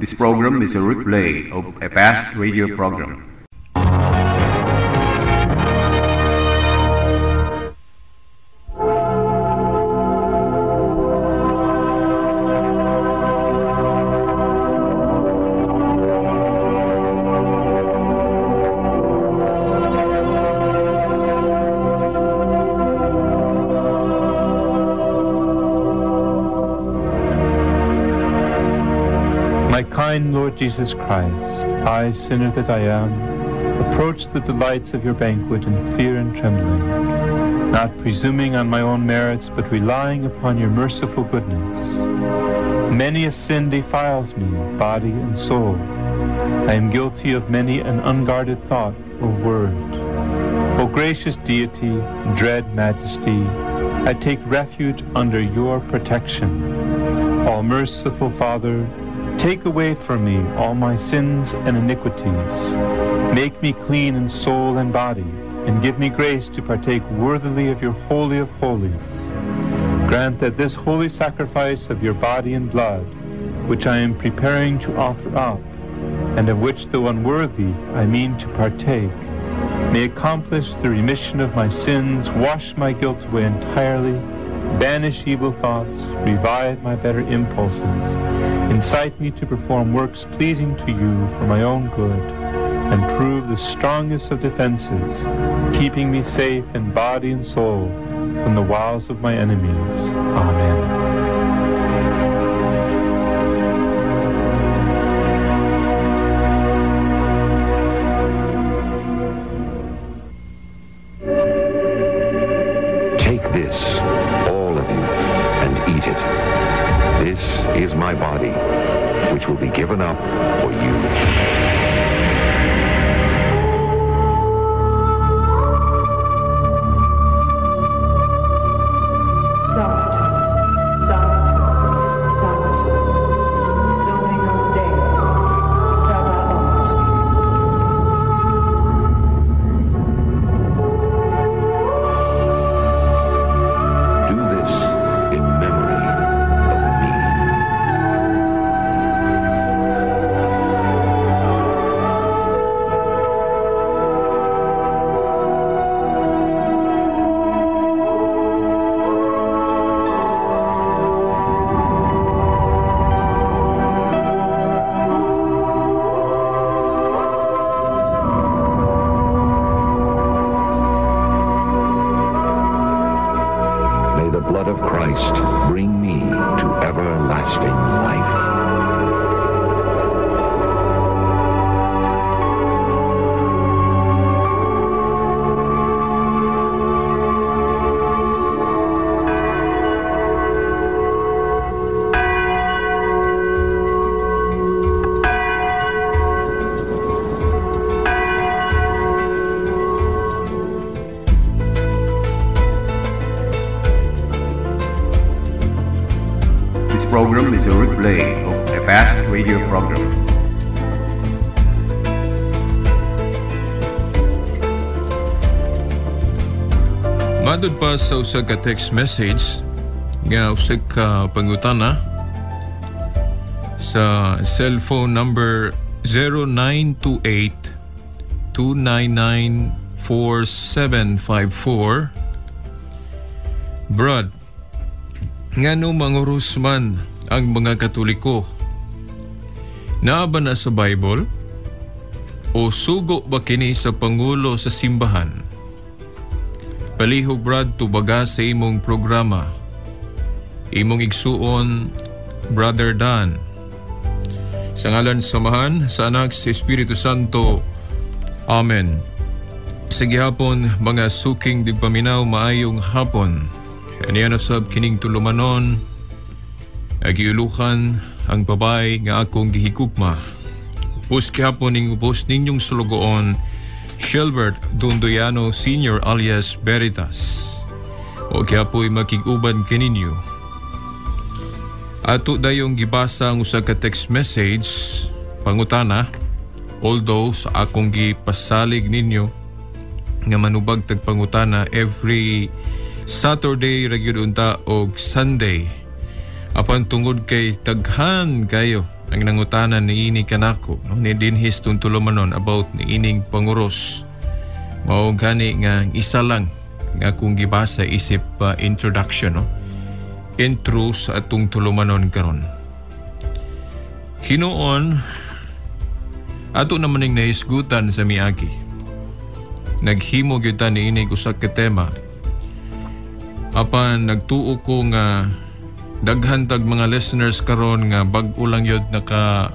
This program is a replay of a past radio program. My kind Lord Jesus Christ, I, sinner that I am, approach the delights of your banquet in fear and trembling, not presuming on my own merits, but relying upon your merciful goodness. Many a sin defiles me, body and soul. I am guilty of many an unguarded thought or word. O gracious deity, dread majesty, I take refuge under your protection. All merciful Father, take away from me all my sins and iniquities. Make me clean in soul and body, and give me grace to partake worthily of your holy of holies. Grant that this holy sacrifice of your body and blood, which I am preparing to offer up, and of which, though unworthy, I mean to partake, may accomplish the remission of my sins, wash my guilt away entirely, banish evil thoughts, revive my better impulses, incite me to perform works pleasing to you for my own good, and prove the strongest of defenses, keeping me safe in body and soul from the wiles of my enemies. Amen. Take this, all of you, and eat it. This is my body, which will be given up for you. Sanctus, Sanctus, Sanctus, Dominus Deus, Sabaoth. Do this in memory of me. May the blood of Christ bring me to everlasting life. This program is a replay of a past radio program. Matud pa sa usa ka text message nga usa ka pangutana sa cellphone number 0928-299-4754. Brad, ngano mangurus man ang mga Katoliko? Naa ba na sa Bible? O sugo ba kini sa Pangulo sa simbahan? Palihog, Brad, tubaga sa imong programa. Imong igsuon, Brother Dan. Sa ngalan sa Amahan, sa Anak, sa Espiritu Santo. Amen. Sa gihapon, mga suking digpaminaw, maayong hapon. Aniya na sab kining tulumanon, agiulukan ang babay nga akong gihigugma. Ubos gihapon ning ubos ninyong sulugoon, Shelbert Dondoyano Sr. alias Veritas. O gihapoy makig-uban kininyo. Ato dayong gibasa ang usa ka text message pangutana, although sa akong gipasalig ninyo nga manubag tag pangutana every Saturday ra gyud unta og Sunday. Apan tungod kay taghan kayo Ang nangutana niini kanako, no, ni dinhi sa tulumanon about niining panguros. Mao gani nga isa lang nga akong gibasa isip introduction, no, intro sa atong tulumanon karon. Hinuon ato naman ning nahisgutan sa miagi. Naghimo gyud ta niini usa ka tema. Apan nagtuo ko nga daghan tag mga listeners karon nga bag-o lang yun naka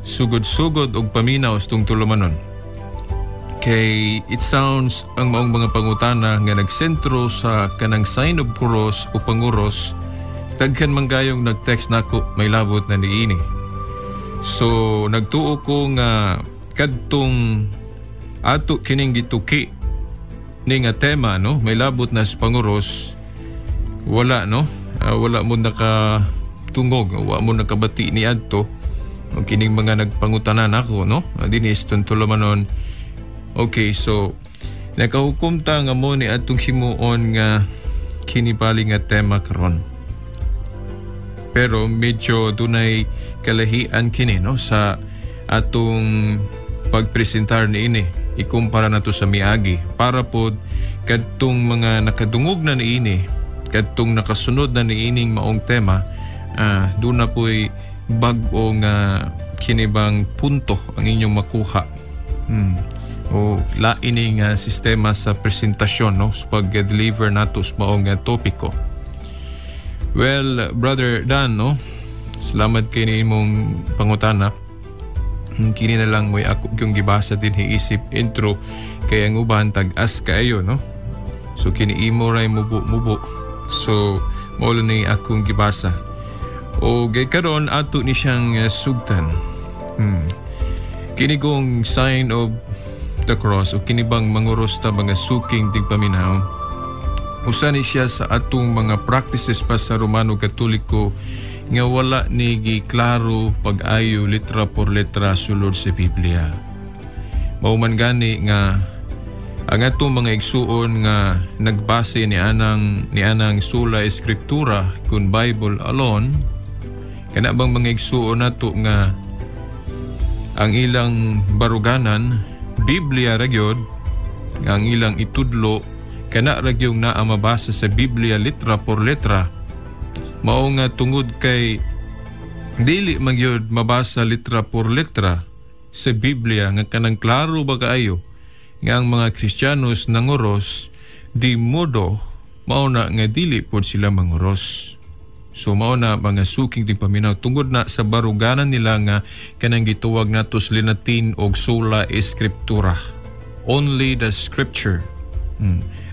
sugod-sugod og paminaw sa tulumanon. Kay it sounds ang maong mga pangutana nga nagsentro sa kanang sign of cross o panguros, daghan man gayong nag-text nako may labot na niini. So nagtuo ko nga kadtong ato kining gituki ni nga tema, no, may labot na sa panguros, wala, no, wala mo nakatungog, wa mo nakabati ni adto o kining mga nagpangutanan ako, no, dinhi sa tulumanon. Okay, so nakahukom ta nga mo ni atong himuon nga kinibali nga tema karon. Pero medyo dunay kalahian kini, no, sa atong pagpresentar niini ikumpara nato sa miagi para pod kadtong mga nakadungog na niini, kadtong nakasunod na niining maong tema, doon na po'y bag-o nga kinibang punto ang inyong makuha. O lain ni nga sistema sa presentasyon, no, sa pag-deliver nato sa maong topiko. Well, Brother Dan, no, salamat kay ni imong pangutana. Kini na lang mo'y ako yung gibasa din hiisip intro kay ang uban tag-as kaayo, no. So kini imo ray mubo-mubo. So mao ni akong gibasa. O gay karon ato ni siyang sugtan. Kini kong sign of the cross o kini bang manguros ta, mga suking tigpaminaw, usa ni siya sa atong mga practices pa sa Romano Katoliko nga wala ni giklaro pag-ayo letra por letra sulod sa Biblia. Mao man gani nga ang atong mga igsuon nga nagbase ni anang sola scriptura kun Bible alone, kana bang mga igsuon nato nga ang ilang baruganan Biblia ra gyud, nga ang ilang itudlo kana ra gyud naa mabasa sa Biblia letra por letra, mao nga tungod kay dili man gyud mabasa letra por letra sa Biblia nga kanang klaro ba kaayo nga ang mga Kristiyanos nanguros, di modo mao na nga dili pod sila manguros. So mao na, mga suking tigpaminaw, tungod na sa baruganan nila nga kanang gituwag nato sa Latin og sola scriptura. Only the scripture.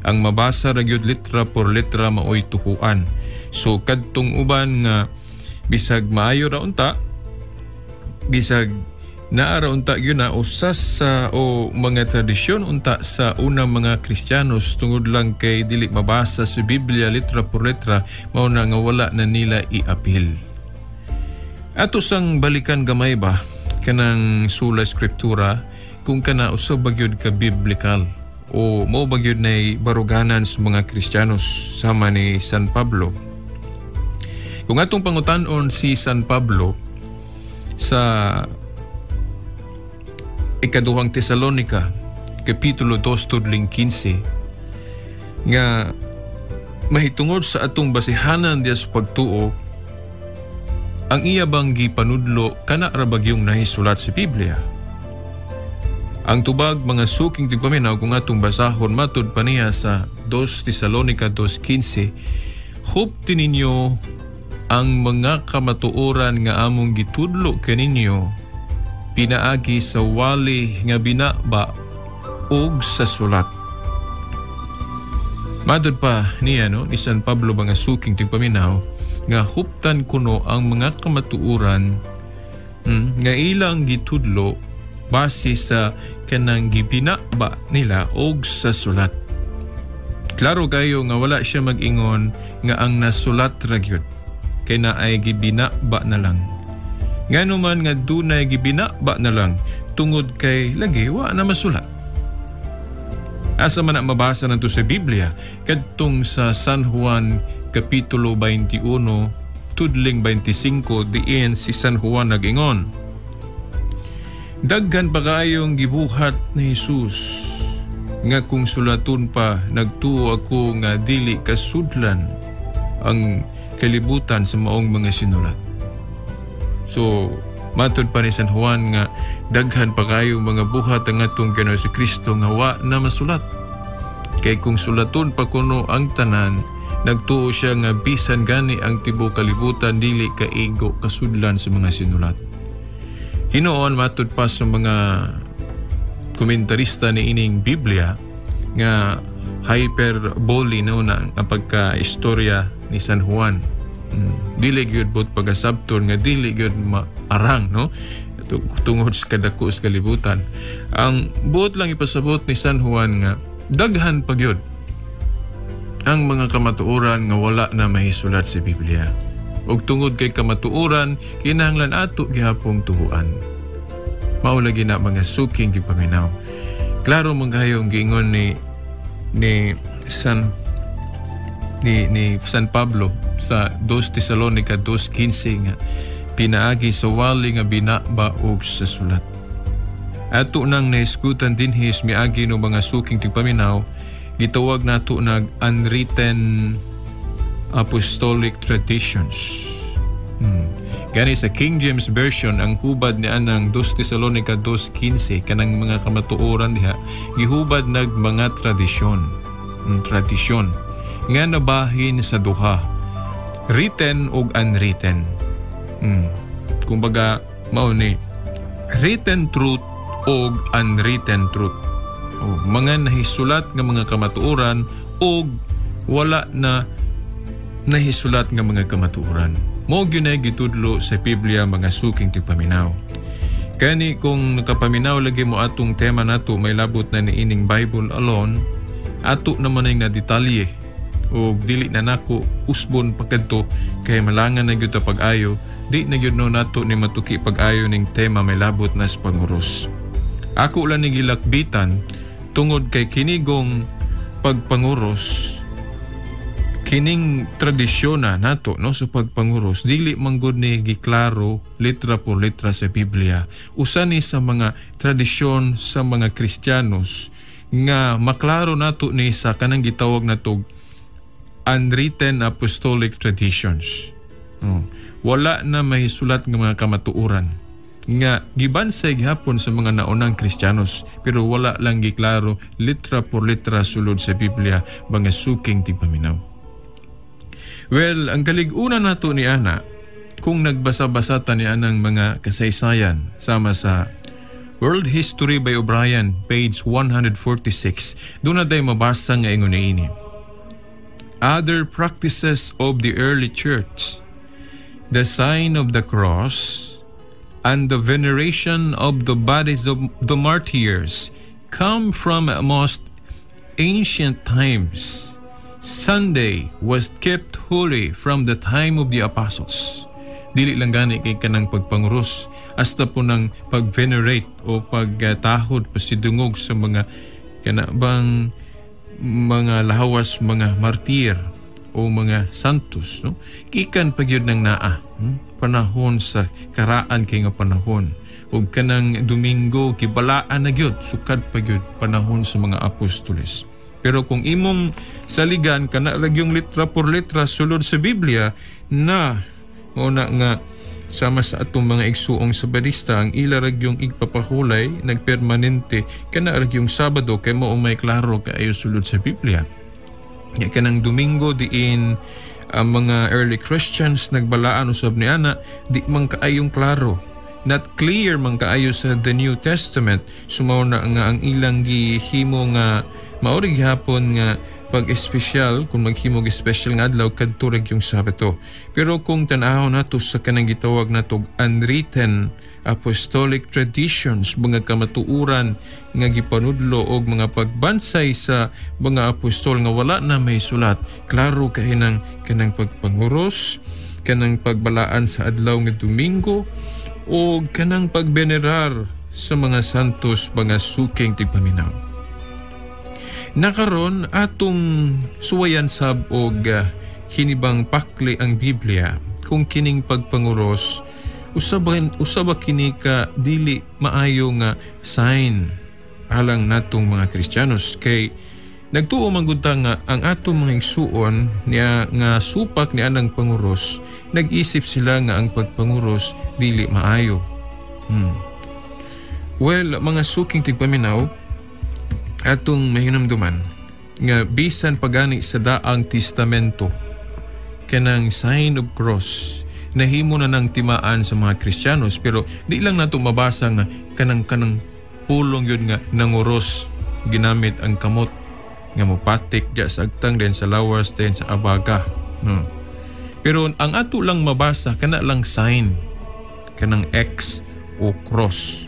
Ang mabasa ra gyud letra por letra maoy tuhuan. So kadtong uban nga bisag maayo ra unta, bisag naa ra unta gyud na usas sa o mga tradisyon unta sa unang mga Kristiyanos, tungod lang kay dili mabasa sa Biblia letra por letra, mao na nga wala na nila iapil. Ato sang balikan gamay ba kanang sola scriptura kung kana usa ba gyud ka biblical o mao ba gyud nay baruganan sa mga Kristiyanos sama ni San Pablo. Kung atong pangutan-on si San Pablo sa Ikaduhang Tesalonika, Kapitulo 2, tudling 15, nga mahitungod sa atong basihanan diya sa pagtuo, ang iya bang gipanudlo kana ra ba gyung nahisulat sa Biblia? Ang tubag, mga suking tigpaminaw, kung atong basahon matud pa niya sa 2 Tesalonica 2:15, "Hupti ninyo ang mga kamatuoran nga among gitudlo kaninyo pinaagi sa wali nga binaba ug sa sulat." Matud pa niya, no, ni San Pablo, mga suking tigpaminaw, nga huptan kuno ang mga kamatuoran nga ilang gitudlo base sa kanang gibinaba nila og sa sulat. Klaro kayo nga wala siya mag-ingon nga ang nasulat ra gyud kay naay gibinaba na lang. Ngano man nga dunay gibinaba na lang? Tungod kay lagi wa na masulat. Asa man na mabasa nato sa Biblia? Kadtong sa San Juan Kapitulo 21 tudling 25 diin si San Juan nag-ingon, "Daghan pa kaayong gibuhat ni Jesus nga kung sulaton pa, nagtuo ako nga dili kasudlan ang kalibutan sa maong mga sinulat." So, matod pa ni San Juan nga daghan pa kayo mga buhat ang atong Ginoong Kristo nga wa na masulat. Kay kung sulaton pa kuno ang tanan, nagtuo siya nga bisan gani ang tibuok kalibutan dili kaigo kasudlan sa mga sinulat. Hinuon, matud pa sa mga komentarista ni ining Biblia nga hyperbole, no, na ang pagka-istorya ni San Juan. Dili gyud but pagkasabton nga dili gyud maarang, no, tungod sa kadako sa kalibutan. Ang buot lang ipasabot ni San Juan nga daghan pa gyud ang mga kamatuoran nga wala na mahisulat sa Biblia. Ug tungod kay kamatuoran, kinahanglan ato gihapong tuhuan. Mao lagi na, mga suking tigpaminaw. Klaro man kayo ang giingon ni San Pablo sa 2 Tesalonica 2:15 nga pinaagi sa wali nga binaba og sa sulat. Ato nang nahisgutan dinhi miagi no, mga suking tigpaminaw, gitawag nato nag unwritten apostolic traditions. Gani sa King James Version, ang hubad ni anang 2 Tesalonica 2:15, kanang mga kamatuoran diha, gihubad nag mga tradisyon. Tradisyon nga nabahin sa duha, written ug unwritten. Kumbaga mao ni written truth og unwritten truth. O, mga nahisulat nga mga kamatuoran og wala na nahisulat nga mga kamatuoran. Mao gyud na gitudlo sa Biblia, mga suking tigpaminaw. Kani kung nakapaminaw lagi mo atong tema nato may labot na niining Bible alone, ato naman ay na detalye o dili na nako usbon pa kadto kay malangan na gyud ta pag-ayo, di na gyud no nato ni matuki pag-ayo ning tema may labot na sa panguros. Ako lang ni gilakbitan tungod kay kinigong pagpanguros, kining tradisyon na nato, no, sa pagpanguros, dili manggod ni giklaro letra por letra sa Biblia. Usa ni sa mga tradisyon sa mga Kristiyanos nga maklaro nato ni sa kanang gitawag nato unwritten apostolic traditions. Oh. Wala na mahisulat nga mga kamatuoran nga gibansay gihapon sa mga naunang Kristiyanos, pero wala lang giklaro letra por letra sulod sa Biblia, mga suking tigpaminaw. Well, ang kalig-unan nato ni ana, kung nagbasa-basa ta ni anang mga kasaysayan sama sa World History by O'Brien, page 146, doon na tayo mabasa nga ingon niini. Other practices of the early church: The sign of the cross and the veneration of the bodies of the martyrs come from most ancient times. Sunday was kept holy from the time of the apostles. Dili lang gani kay kanang pagpanguros, hasta po ng pag-venerate o pagtahod pasidungog sa mga kana bang mga lahawas, mga martir o mga santos, no, gikan pa gyud nang naa panahon sa karaan kay nga panahon. Ug kanang Domingo gibalaan na gyud sukad pa gyud panahon sa mga apostoles. Pero kung imong saligan kana lagi yung letra por letra sulod sa Biblia na, mao na nga sama sa atong mga igsuong Sabadista, ang ila ra yung igpapahulay nagpermanente kana ra yung Sabado kay mao may klaro kaayo sulod sa Biblia. Ya kanang Domingo diin ang mga early Christians nagbalaan usab ni ana, di man kaayong klaro, not clear man kaayo sa the New Testament. So mao na nga ang ilang gihimo nga mao ri gihapon nga pag espesyal, kung maghimo og espesyal nga adlaw, kadto ra yung Sabado. Pero kung tan-awon nato sa kanang gitawag nato unwritten apostolic traditions, mga kamatuoran nga gipanudlo og mga pagbansay sa mga apostol nga wala na may sulat, klaro kay nang kanang pagpanguros, kanang pagbalaan sa adlaw nga Domingo o kanang pagbenerar sa mga santos, mga suking tigpaminaw. Nakaron atong suwayan sab og hinibang pakli ang Biblia. Kung kining pagpanguros, usaba kini ka dili maayo nga sign alang natong mga Kristiyanos, kay nagtuo man gud ta nga ang atong mga igsuon niya nga supak ni anang panguros, nag-isip sila nga ang pagpanguros dili maayo. Well, mga suking tigpaminaw, atong mahinumduman nga bisan pagani sa Daang Testamento, kanang sign of cross nahimo na ng timaan sa mga Kristiyanos, pero di lang nato mabasa nga kanang pulong yun nga nanguros ginamit ang kamot nga mopatik diya sa agtang, then sa lawas, then sa abaga, no? Pero ang ato lang mabasa kana lang sign, kanang X o cross.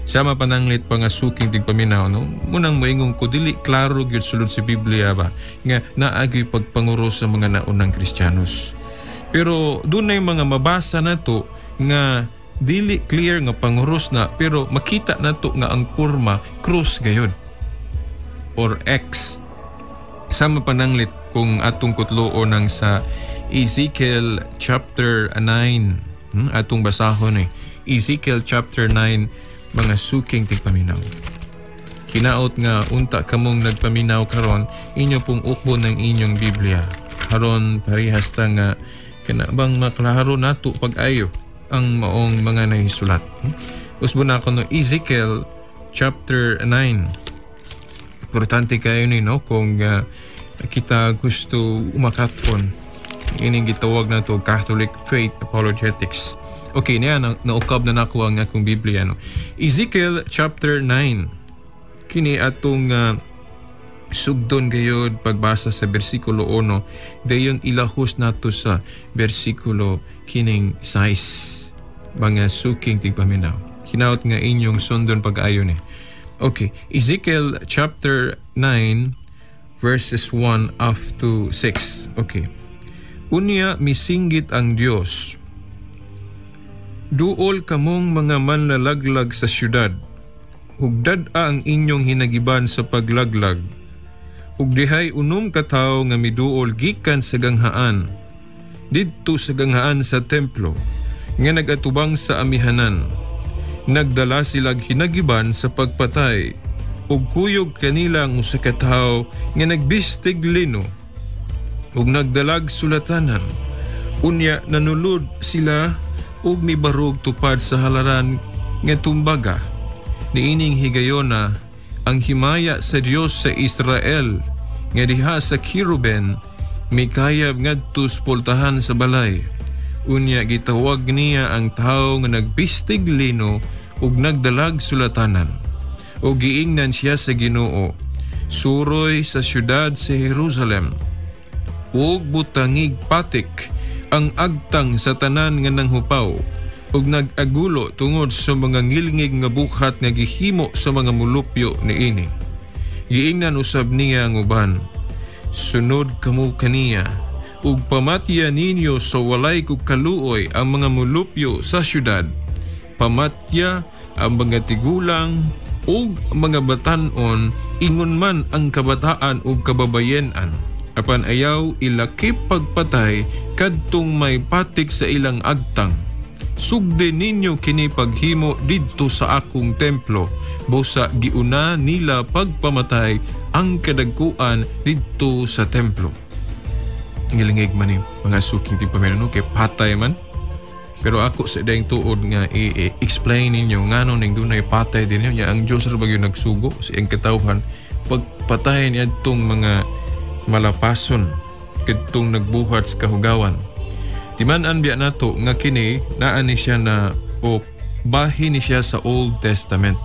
Sama pananglit pa nga suking tigpaminaw, no? Munang moingon ko, dili klaro gyud sulod sa Biblia ba nga naagyoy pagpanguros sa mga naunang Kristiyanos. Pero dunay mga mabasa nato nga dili clear nga panguros na, pero makita nato nga ang porma cross gayud or X. Sama pananglit kung atong kutloon ang sa Ezekiel chapter 9. Atong basahon eh. Ezekiel chapter 9, mga suking tigpaminaw. Hinaot nga unta kamong nagpaminaw karon, inyo pong ukbo ng inyong Biblia. Karon parehas ta nga kana bang maklaro nato pag-ayo ang maong mga nahisulat. Usbo na ako no Ezekiel chapter 9. Importante kayo ni no kung kita gusto umakaton ining gitawag nato Catholic Faith Apologetics. Okay, niya naukab na nako ang akong Biblia, no. Ezekiel chapter 9. Kini atong sugdon gayod pagbasa sa bersikulo 1, dayon ilahos nato sa bersikulo kining 6. Mga suking tigpaminaw, hinaot nga inyong sundon pag-ayon eh. Okay, Ezekiel chapter 9 verses 1 up to 6. Okay. Unya misinggit ang Dios, "Duol kamong mga manlalaglag sa syudad. Hugdad ang inyong hinagiban sa paglaglag." Ug dihay 6 ka tawo nga miduol gikan sa ganghaan, didto sa ganghaan sa templo, nga nagatubang sa amihanan. Nagdala silag hinagiban sa pagpatay, ug kuyog kanila ang usa ka tawo nga nagbistig lino, ug nagdalag sulatanan. Unya nanulod sila ug mibarog tupad sa halaran nga tumbaga. Niining higayona ang himaya sa Dios sa Israel nga diha sa kiruben mikayab ngadto sa pultahan sa balay. Unya gitawag niya ang tawo nga nagbistig lino ug nagdalag sulatanan. Ug giingnan siya sa Ginoo, "Suroy sa syudad sa Jerusalem ug butangig patik ang agtang sa tanan nga nanghupaw ug nag-agulo tungod sa mga ngilngig nga buhat nga gihimo sa mga mulupyo niini." Giingnan usab niya ang uban, "Sunod kamo kaniya ug pamatya ninyo sa walay kaluoy ang mga mulupyo sa syudad. Pamatya ang mga tigulang ug mga batan-on, ingon man ang kabataan ug kababayenan. Apan ayaw ilakip pagpatay kadtong may patik sa ilang agtang. Sugdi ninyo kini paghimo didto sa akong templo, busa giuna nila pagpamatay ang kadagkuan didto sa templo." Ngilingig man ni mga suking tigpaminaw, no? Kay patay man. Pero ako sa dayang tuod nga i-explain ninyo ngano ning dunay patay din niya. Ang Diyos ra ba gyud nagsugo sa iyang katawhan pagpatay niya itong mga malapason kadtong nagbuhat sa kahugawan. Timan-an biya nato nga kini naa ni siya na o bahin ni siya sa Old Testament.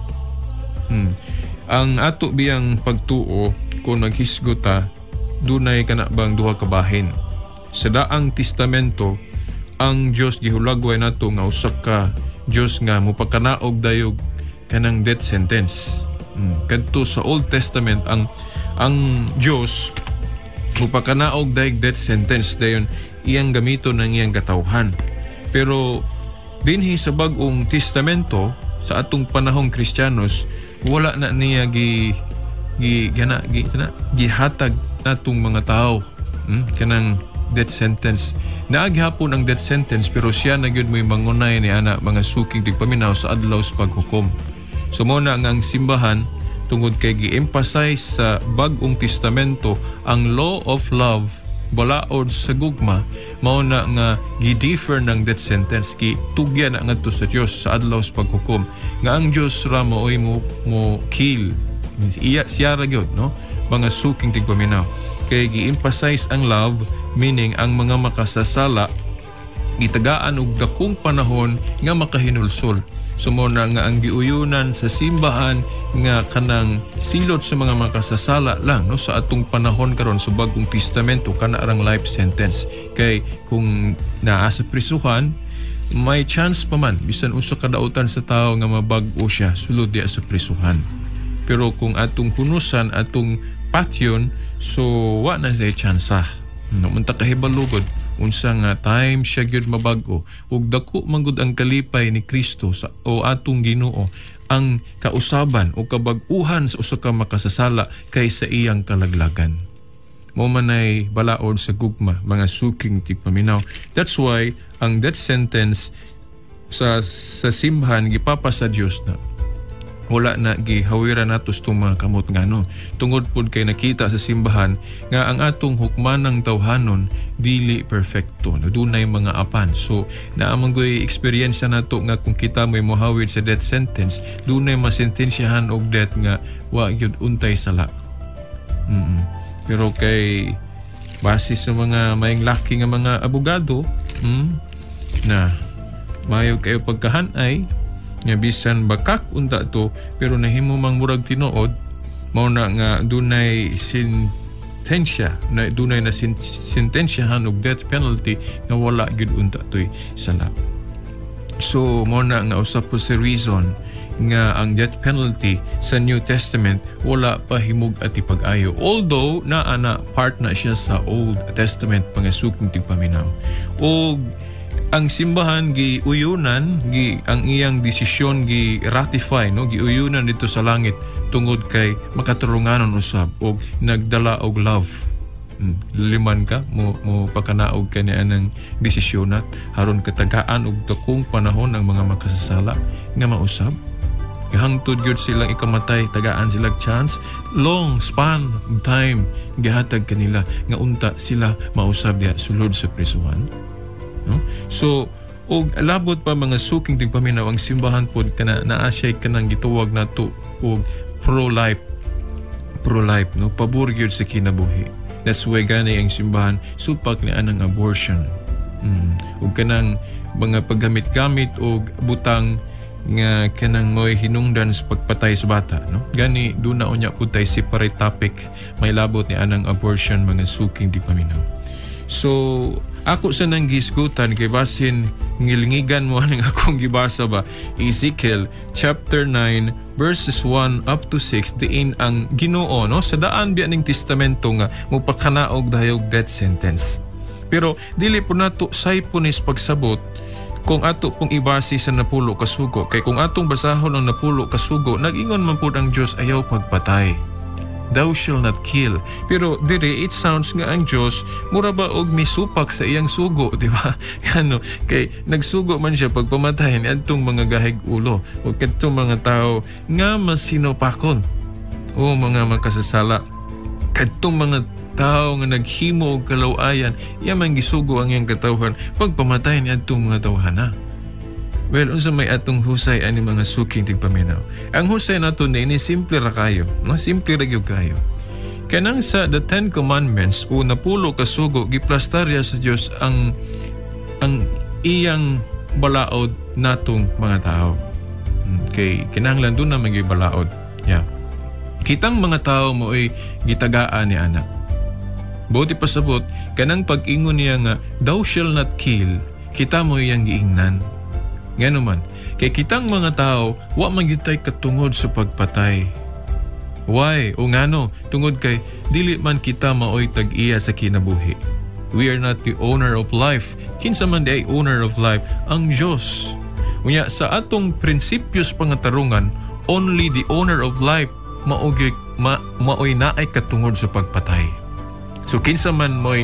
Ang ato biyang pagtuo kung naghisgot ta, dunay kana bang duha ka bahin. Sa Daang Testamento, ang Dios gihulagway nato nga usa ka Dios nga mopakanaog dayog kanang death sentence. Kadto sa Old Testament ang Dios mopakanaog dayog death sentence, dayon iyang gamiton ng iyang katawhan. Pero dinhi sa Bag-ong Testamento, sa atong panahong Kristiyanos, wala na niya gi gi gana gi sana gihatag natong mga tao. Kanang death sentence. Naa gihapon ang death sentence, pero siya na gyud mo'y mangunay ni ana, mga suking tigpaminaw, sa adlaw sa paghukom. So mo na nga ang simbahan, tungod kay gi-emphasize sa Bag-ong Testamento ang law of love, balaod sa gugma, mao na nga gi-defer ng death sentence, gitugyan na ngadto sa Dios sa adlaw sa paghukom, nga ang Dios ra maoy mo kill. Iya siya ra gyud, no, mga suking tigpaminaw, kay gi-emphasize ang love, meaning ang mga makasasala gitagaan og dakong panahon nga makahinulsol. So mo na nga ang giuyunan sa simbahan nga kanang silot sa mga makasasala lang, no, sa atong panahon karon sa Bagong Testamento, kana arang life sentence, kay kung naa sa prisuhan, may chance pa man bisan usa ka dautan sa tao nga mabag-o siya sulod diya sa prisuhan. Pero kung atong hunusan, atong patyon, so wa na siya tsansa, no? Unta kahibalo gud unsa nga time siya gyud mabag-o, ug dako man gud ang kalipay ni Kristo sa o atong Ginoo ang kausaban o kabag-uhan sa usa ka makasasala kaysa iyang kalaglagan. Mo manay balaod sa gugma, mga suking tigpaminaw. That's why ang death sentence sa simbahan gipapa sa Dios na, wala na gihawiran nato sa mga kamot. Ngano? Tungod pud kay nakita sa simbahan nga ang atong hukmanang tawhanon dili perfecto, no? Dunay mga apan. So naa man goy eksperyensya nato nga kung kita mo'y mohawid sa death sentence, dunay masentensyahan og death nga wa gyud untay sala. Pero kay base sa mga maayong laki nga mga abogado, na mayo kayo pagkahanay nga bisan bakak unta to, pero nahimo mang murag tinuod. Mao na nga dunay sentensya na dunay na sentensyahan og death penalty nga wala gyud unta toy sala. So mao na nga usa po sa reason nga ang death penalty sa New Testament wala pa himug-ati pag-ayo, although naa na, part na siya sa Old Testament, mga suking tigpaminaw. Og ang simbahan gi uyunan gi ang iyang desisyon, gi ratify, no, giuyunan dito sa langit tungod kay makaturunganon usab og nagdala og love. Liman ka mo mo pakanaog kani anang desisyon at haron katagaan og dakong panahon ang mga makasasala nga mausab. Hangtod gyud silang ikamatay, tagaan sila chance, long span of time gihatag kanila nga unta sila mausab diha sulod sa prisuhan, no? So og labot pa, mga suking tigpaminaw, ang simbahan pod kana naa siya kanang gituwag nato og pro-life, pro-life, no, pabor gyud sa kinabuhi. That's why gani ang simbahan supak ni anang abortion. Ug kanang mga paggamit-gamit og butang nga kanang mo'y hinungdan sa pagpatay sa bata, no? Gani duna unya pud tay separate topic may labot ni anang abortion, mga suking tigpaminaw. So ako sa nang gisgutan kay basin ngilngigan mo aning akong gibasa ba, Ezekiel chapter 9 verses 1 up to 6, diin ang Ginoo, no, sa daan biya ning testamento nga mopakanaog dayog death sentence. Pero dili po nato sayponis pagsabot kung ato pong ibase sa napulo kasugo, kay kung atong basahon ang napulo kasugo, nag-ingon man pud ang Dios, ayaw pagpatay, "Thou shall not kill." Pero dire it sounds nga ang Dios mura ba og misupak sa iyang sugo, di ba? Ano, kay nagsugo man siya pagpamatay ni adtong mga gahig ulo o kadtong mga tao nga masinupakon o mga makasasala. Kadtong mga tao nga naghimo og kalawayan, iya man gisugo ang iyang katawhan pagpamatay ni adtong mga tawhana. Well, unsa may atong husay ani, mga suking tigpaminaw? Ang husay nato ni simple ra kayo, no? Simple ra gyud kayo. Kanang sa the Ten Commandments o napulo ka sugo, giplastarya sa Dios ang iyang balaod natong mga tao. Kay kinahanglan duna man gyud balaod. Yeah. Kitang mga tao mo'y gitagaan ni ana. Buot ipasabot, kanang pag-ingon niya nga "Thou shall not kill," kita mo iyang giingnan. Ngano man, kay kitang mga tao, wa man gyud tay katungod sa pagpatay. Why? O ngano? Tungod kay dili man kita maoy tag-iya sa kinabuhi. We are not the owner of life. Kinsa man di ay owner of life? Ang Diyos. Unya sa atong prinsipyos pangatarungan, only the owner of life maoy maoy naay katungod sa pagpatay. So kinsa man mo'y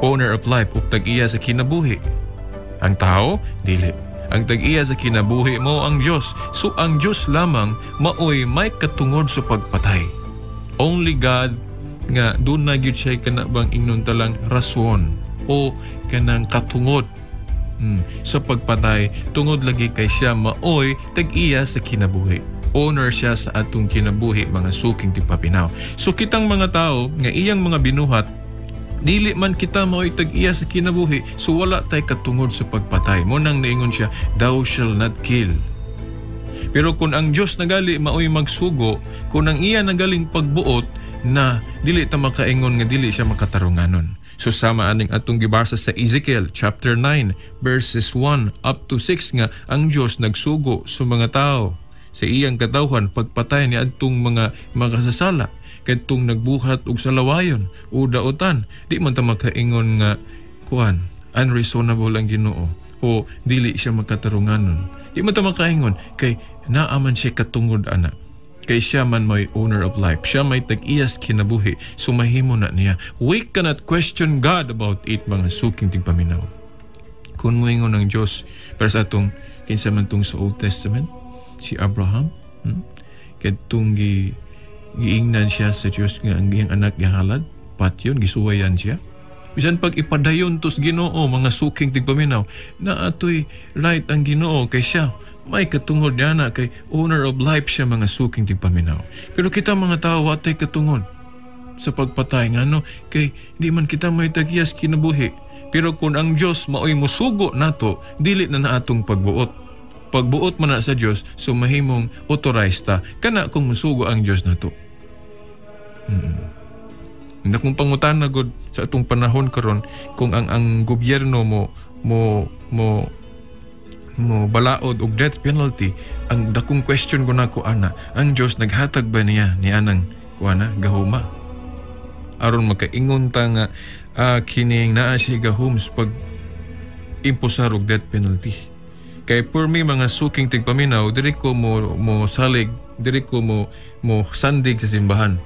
Owner of life ug tag-iya sa kinabuhi. Ang tao dili. Ang tag-iya sa kinabuhi mo ang Dios. So ang Dios lamang maoy may katungod sa pagpatay. Only God nga doon na gyud siya kana bang ingnon talang rason o kanang katungod sa pagpatay tungod lagi kay siya maoy tag-iya sa kinabuhi. Owner siya sa atong kinabuhi, mga suking tigpaminaw. So kitang mga tao nga iyang mga binuhat, dili man kita maoy tag-iya sa kinabuhi, so wala tay katungod sa pagpatay. Mo nang niingon siya, "Thou shall not kill." Pero kung ang Dios nagali maoy magsugo, kung ang iya nagaling pagbuot na dili ta makaingon nga dili siya makatarunganon. So sama aning atong gibasa sa Ezekiel chapter 9 verses 1 up to 6 nga ang Dios nagsugo sa mga tao sa iyang katawhan pagpatay ni adtong mga makasasala kadtong nagbuhat og salawayon o daotan. Di man ta makaingon nga kuan, unreasonable ang Ginoo o dili siya makatarunganon. Di man ta makaingon kay naa man siya katungod ana, kay siya man may owner of life, siya may tag-iyas kinabuhi, so mahimo na niya. We cannot question God about it, mga suking tigpaminaw. Kung moingon ang Diyos para sa atong kinsa man tong sa Old Testament, si Abraham, Kadtong giingnan siya sa Diyos nga ang iyang anak gihalad, patyon, gisuwayan siya. Bisan pag ipadayon tos Ginoo, mga suking tigpaminaw, na atoy right ang Ginoo kay siya may katungod niya na kay owner of life siya, mga suking tigpaminaw. Pero kita mga tao, watay katungod sa pagpatay, ngano kay di man kita may tag-iyas kinabuhi. Pero kung ang Dios maoy musugo nato, dili na naatong pagbuot. Pagbuot man na sa Dios, so mahimong authorized ta kana kung musugo ang Dios nato. Na kung pangutana gud sa atong panahon karon kung ang gobyerno mo mo mo mo balaod og death penalty, ang dakong question ko nako ana, ang Dios naghatag ba niya ni anang kuana gahuma aron makaingon ta nga kining naa siya gahom sa pag imposar og death penalty? Kay for me, mga suking tigpaminaw, diri ko mo mo salig, diri ko mo mo sandig sa simbahan.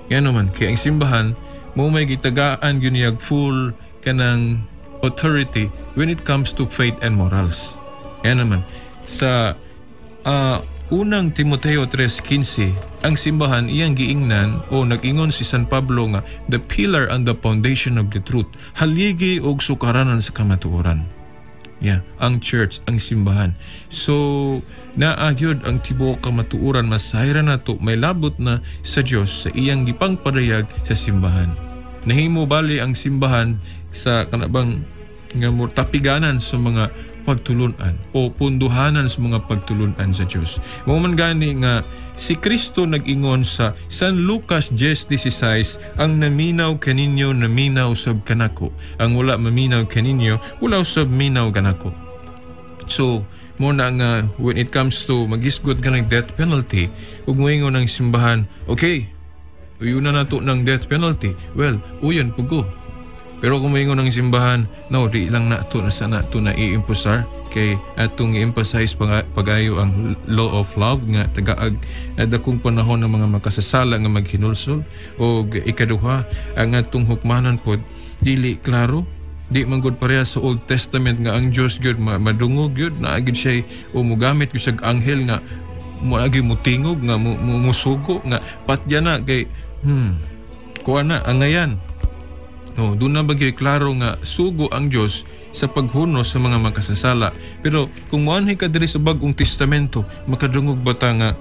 Ngano man kay ang simbahan mo may gitagaan gyud niyag full kanang authority when it comes to faith and morals. Yan naman sa Unang Timoteo 3:15, ang simbahan iyang giingnan o nag-ingon si San Pablo nga the pillar and the foundation of the truth, haligi og sukaranan sa kamatuoran. Yeah, ang church, ang simbahan. So, naa gyud ang tibuok kamatuoran, masayra nato, may labot na sa Dios sa iyang gipangpadayag sa simbahan. Nahimo bali ang simbahan sa kanabang nga mo tapiganan sa mga pagtulunan o punduhanan sa mga pagtulunan sa Dios. Mao man gani nga si Kristo nag-ingon sa San Lucas 10:16, "Ang naminaw kaninyo, naminaw sab kanako. Ang wala maminaw kaninyo, wala sab minaw kanako." So, mo na nga when it comes to magisgot ka ng death penalty, ug moingon ang simbahan, "Okay, uyon na nato ng death penalty." Well, uyon pugo. Pero kung moingon ang simbahan, "No, di lang na to na sana to na i-imposar kay atong i-emphasize pagayo ang law of love nga tagaag dakong panahon ng mga makasasala nga maghinulsol, o ikaduha, ang atong hukmanan pod dili klaro, di man gud pareha sa Old Testament nga ang Dios gyud madungog gyud naa gyud siya o mogamit gyud sa anghel nga moagi motingog nga musugo nga patya na kay kuha na angayan." No, doon na bagay klaro nga sugo ang Dios sa paghunos sa mga makasasala. Pero kung moanhi ka diri sa Bagong Testamento, makadungog ba ta nga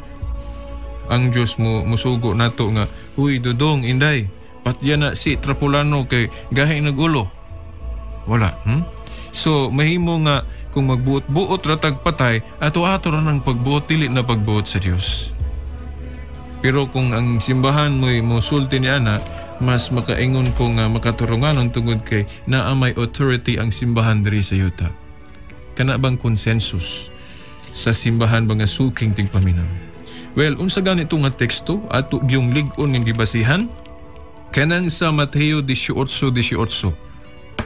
ang Dios mo musugo nato nga, "Huy Dudong, Inday, patya na si Trapulano kay gahi nagulo"? Wala. So mahimo nga kung magbuot-buot ra tag patay, ato-ato ra nang pagbuot, dili na pagbuot sa Dios. Pero kung ang simbahan mo'y mosulti ni ana, mas makaingon ko nga makaturunganon tungod kay naa may authority ang simbahan diri sa yuta. Kana bang consensus sa simbahan, mga suking tigpaminaw? Well, unsa ganito nga teksto ato gyung lig-on nga gibasihan? Kanang sa Mateo 18:18.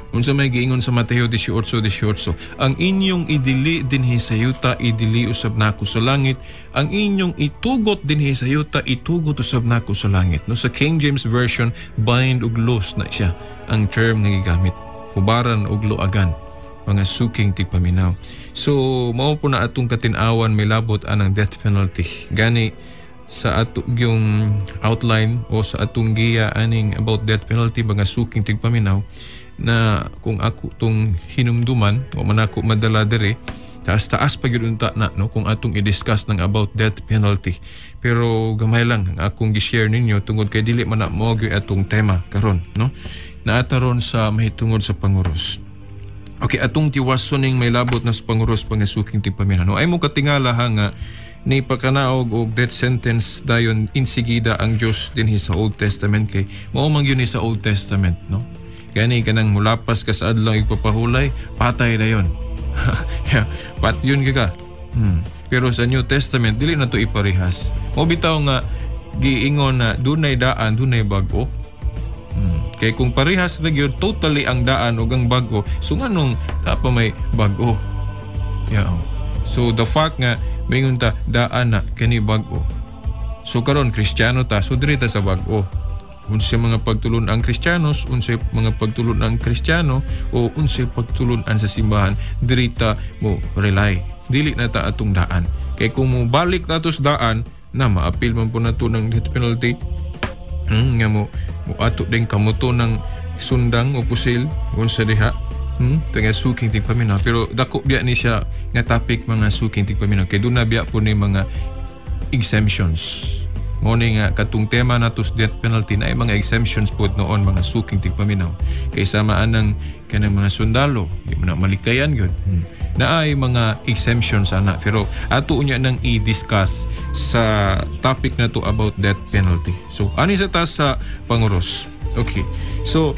Unsa may giingon sa Mateo 18:18? "Ang inyong idili dinhi sa yuta, idili usab nako sa langit. Ang inyong itugot dinhi sa yuta, itugot usab nako sa langit." No, sa King James Version, bind ug loose na siya ang term nga gigamit. Hubaran og luagan, mga suking tigpaminaw. So mao po na atong katin-awan may labot anang death penalty. Gani sa ato yung outline o sa atong giya aning about death penalty, mga suking tigpaminaw, na kung ako tong hinumduman o man ako madala diri, taas-taas pa gyud unta na, no, kung atong i-discuss ng about death penalty. Pero gamay lang ang akong gi-share ninyo tungod kay dili man na mao gyud atong tema karon, no, naata ron sa mahitungod sa panguros. Okay, atong tiwason ning may labot na sa panguros, pangasuking tigpaminaw, no. Ay mo katingala ha nga ni pakanaog og death sentence dayon insigida ang Dios dinhi sa Old Testament, kay mao man gyud ni sa Old Testament, no. Gani kanang mulapas ka sa adlaw igpapahulay, patay dayon. Yeah, patyon ka. Pero sa New Testament dili na to iparehas. Mo bitaw nga giingon na dunay daan, dunay bag-o. Kay kung parehas ra gyud totally ang daan ug ang bag-o, so nganong pa may bag-o? Yeah. So the fact nga maingon ta daan na kani bag-o. So karon Kristiyano ta, so diri ta sa bag-o. Unsay mga pagtulon ang Kristiyanos, unsay mga pagtulon ang Kristiyano o unsay pagtulon-an sa simbahan, diri ta mo rely. Dili na ta atong daan. Kay kung mo balik nato sa daan, na maapil man po nato ng death penalty. Nga mo mo ato din kamuto ng sundang o pusil unsa diha. Tinga suking tigpaminaw, pero dako biya ni siya nga topic, mga suking tigpaminaw, kay duna biya po ni mga exemptions. Mo ni nga katong tema nato sa death penalty na ay mga exemptions po noon, mga suking tigpaminaw, kay sama anang kanang mga sundalo di man na malikayan gyud. Na ay mga exemptions ana, pero ato unya nang i-discuss sa topic na to about death penalty. So ani sa ta sa panguros. Okay, so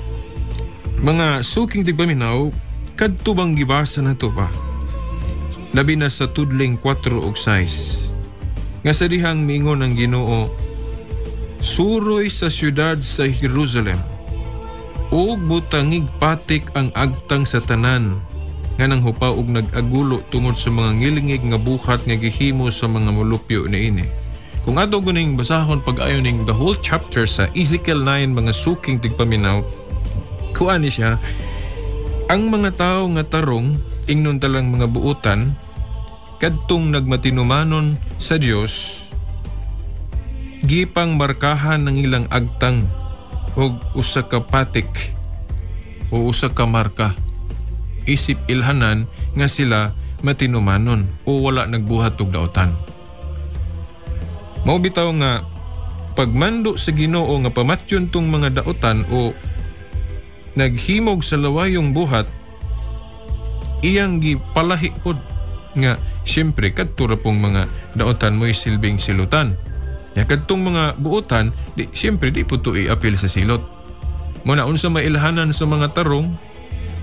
mga suking tigpaminaw, kadto bang gibasa na to pa, labi na sa tudling 4 ug 6, nga sa dihang miingon ang Ginoo, "Suroy sa syudad sa Jerusalem ug butangig patik ang agtang sa tanan nga nanghupaw og nag-agulo tungod sa mga ngilingig nga buhat nga gihimo sa mga molupyo niini." Kung ato guning basahon pag-ayo ning the whole chapter sa Ezekiel 9, mga suking tigpaminaw, kuan ni siya, ang mga tawo nga tarong, ingnon talang mga buutan, kadtong nagmatinumanon sa Dios, gipang markahan ng ilang agtang og usa ka patik o usa ka marka isip ilhanan nga sila matinumanon o wala nagbuhat og daotan. Mao bitaw nga pagmando sa Ginoo nga pamatyon tong mga daotan o naghimog sa lawayong buhat, iyang gipalahi pod nga siyempre kadto ra pong mga daotan mo'y silbing silutan. Ya kadtong mga buotan, di siyempre di po to iapil sa silot. Muna unsa mailhanan sa mga tarong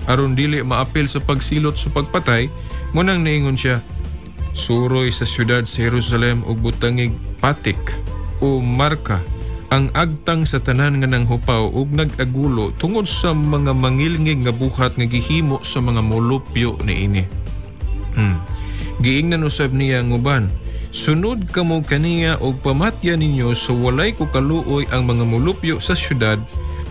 aron dili maapil sa pagsilot sa pagpatay, munang niingon siya, "Suroy sa syudad sa Jerusalem ug butangig patik o marka ang agtang sa tanan nga nanghupaw ug nag-agulo tungod sa mga mangilngig nga buhat nga gihimo sa mga molupyo niini." Giingnan usab niya ang uban, "Sunod kamo kaniya og pamatya ninyo sa walay kukaluoy ang mga molupyo sa syudad.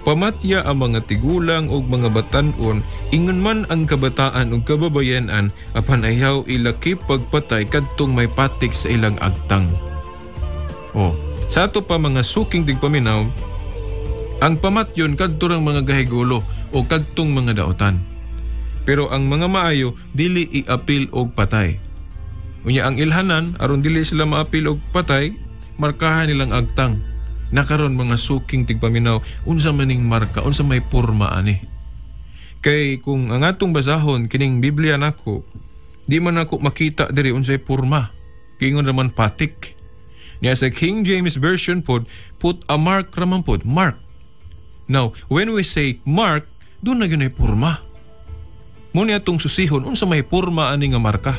Pamatya ang mga tigulang ug mga batan-on, ingon man ang kabataan ug kababayen-an, apan ayaw ilakip pagpatay kadtong may patik sa ilang agtang." Oh, sa ato pa, mga suking tigpaminaw, ang pamatyon kadto rang mga gahigulo o kadtong mga daotan. Pero ang mga maayo dili iapil og patay. Unya ang ilhanan aron dili sila maapil og patay, markahan nilang agtang. Nakaron, mga suking tigpaminaw, unsa maning marka, unsa may porma ani? Kay kung ang atong basahon kining Biblia nako, di man nako makita diri unsay porma. Kingon raman patik. Niya sa King James Version pod, "put a mark" raman pod, mark. Now, when we say mark, doon na gyud ay porma. Mo ni atong susihon unsa may porma ani nga marka,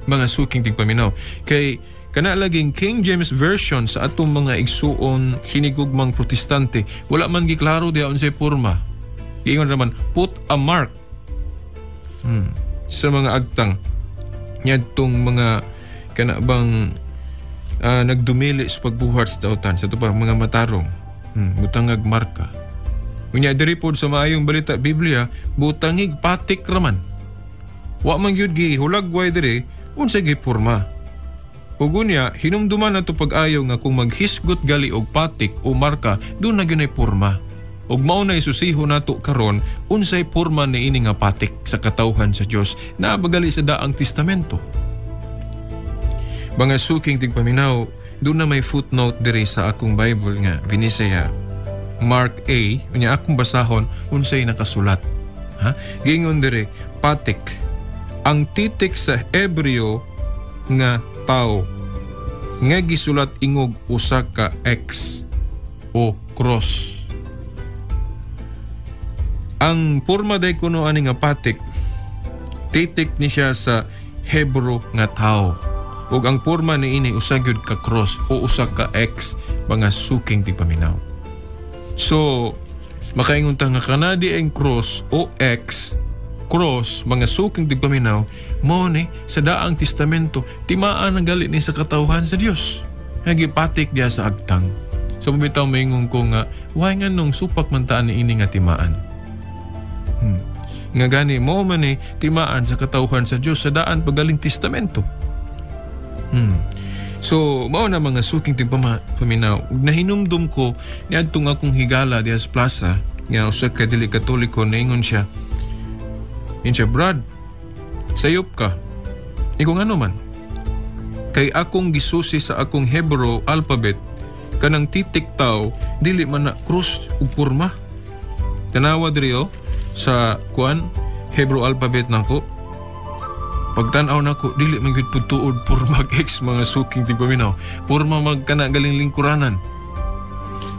mga suking tigpaminaw. Kay kana laging King James Version sa atong mga igsuon hinigugmang Protestante, wala man giklaro diha unsay porma. Giingon naman "put a mark" sa mga agtang nyadtong mga kana bang nagdumili sa pagbuhat sa dautan, sa ato pa mga matarong, butangag marka. Unya diri pod sa Maayong Balita Biblia, butangig patik raman. Wa man gyud gihulagway diri unsa gipurma. Ug unya hinumduman nato pag-ayo nga kung maghisgot gali og patik o marka, doon na gyud porma. Ug mao na isusiho nato karon unsay porma niini nga patik sa katawhan sa Dios naa bagali sa Daang Testamento. Mga suking tigpaminaw, doon na may footnote diri sa akong Bible nga Binisaya Mark A, unya akong basahon unsay nakasulat. Ha? Gingon diri, patik. Ang titik sa Hebreo nga tao nga gisulat ingog usa ka X o cross. Ang porma day kuno ani nga patik, titik ni siya sa Hebrew nga tao. Ug ang porma niini usa gyud ka cross o usa ka X, mga suking tigpaminaw. So, makaingon ta nga kanadi ang cross o X, cross, mga suking tigpaminaw, mao ni sa Daang Testamento, timaan ang gali ni sa katawhan sa Dios. Nga gipatik diya sa agtang. So, bitaw maingon ko nga, why nga nung supak man taan ni ini nga timaan? Nga gani, mo man ni timaan sa katawhan sa Dios sa Daan Pagaling Testamento. So, mao na mga suking tigpaminaw. Nahinumdum ko niadtong akong higala diha sa plaza nga usa ka dili Katoliko, naingon siya. Ingon siya, "Brad, sayop ka." Iko, "Ngano man?" "Kay akong gisusi sa akong Hebrew alphabet, kanang titik tao dili man na cross ug porma. Tanawa diri oh, sa kuan Hebrew alphabet nako. Pagtan-aw nako, dili man gyud pud tuod porma X, mga suking tigpaminaw. Porma mag kana galing lingkuranan."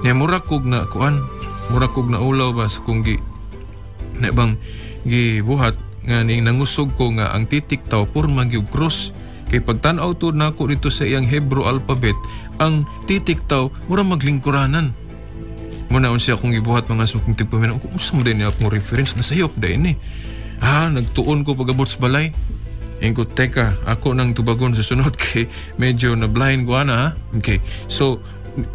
Nya mura kog na kuan, mura kog na ulaw ba sa kung gi na bang gibuhat nga ning nangusog ko nga ang titik tao porma gyud cross. Kay pagtan-aw tud nako dito sa iyang Hebrew alphabet, ang titik tao mura maglingkuranan. Muna unsa akong gibuhat, mga suking tigpaminaw? Kung unsa mo din akong reference na sayop dahil ni. Ah, nagtuon ko pag-abot sa balay. Ingon ko, "Teka, ako nang tubagon sa sunod kay medyo na blind ko ana ha." Okay. So,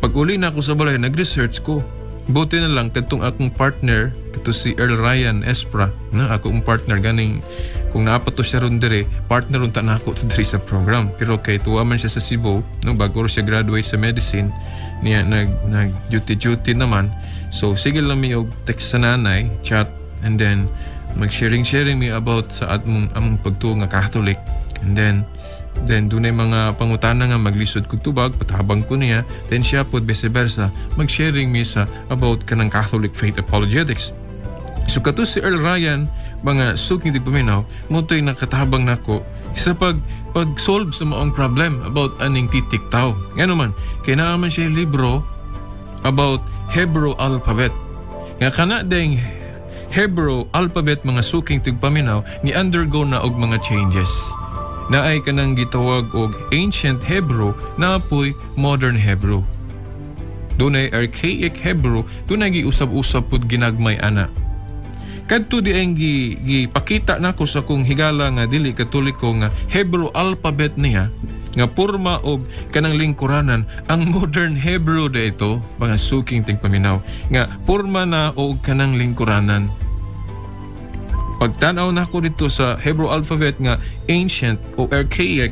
pag uli na ako sa balay, nag-research ko. Buti na lang katong akong partner, kato si Earl Ryan Espra, na akong partner ganing kung naa pa to siya ron dire, partner unta na ako to diri sa program. Pero kay tuwa man siya sa Cebu, no, bago siya graduate sa medicine, niya nag duty duty naman. So sige lang mi og text sa nanay, chat, and then mag-sharing sharing mi about sa atmong among pagtuo nga Catholic. And then dunay mga pangutana nga maglisod kog tubag, patabang ko niya, then siya pod vice versa, mag-sharing mi sa about kanang Catholic faith apologetics. So kato si Earl Ryan, mga suking tigpaminaw, mo to'y nakatabang nako sa pag solve sa maong problem about aning titik tao. Ngano man, kay naa man siya libro about Hebrew alphabet. Nga kana ding Hebrew alphabet, mga suking tigpaminaw, ni undergo na og mga changes. Naay kanang gitawag og ancient Hebrew, napoy modern Hebrew. Dunay archaic Hebrew, dunay giusab-usab pud ginagmay ana. Kadto di ang gipakita nako sa kong higala nga dili Katoliko nga Hebrew alphabet niya nga porma og kanang lingkuranan, ang modern Hebrew da ito, mga suking tigpaminaw, nga porma na og kanang lingkuranan. Pagtanaw nako dito sa Hebrew alphabet nga ancient o archaic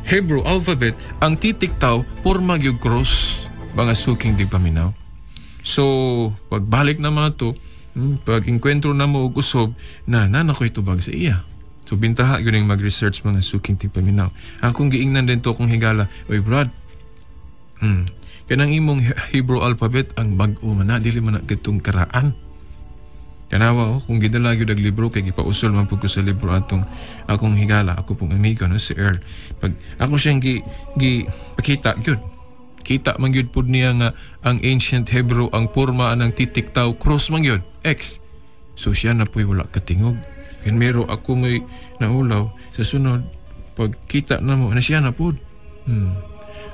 Hebrew alphabet, ang titik tao porma gyud cross, mga suking tigpaminaw. So pagbalik na mga to, pag enkwentro na mo og usob na na nakoy tubag sa iya. So bintaha gyud ang mag-research, mga suking tigpaminaw. Akong giingnan din to akong higala, "Oy brad, kanang imong Hebrew alphabet ang bag-o man na, dili man na kitong karaan." Kanawa oh, kung gidala gyud og libro kay gipausol man pud ko sa libro atong akong higala, ako pong amigo no, si Earl. Pag ako siyang gi, gi pakita gyud. Kita man gyud pud niya nga ang ancient Hebrew, ang porma anang titik tao cross man gyud, X. So siya na po'y wala katingog. Kaya ako may naulaw sa sunod pag kita na mo na siya na pud.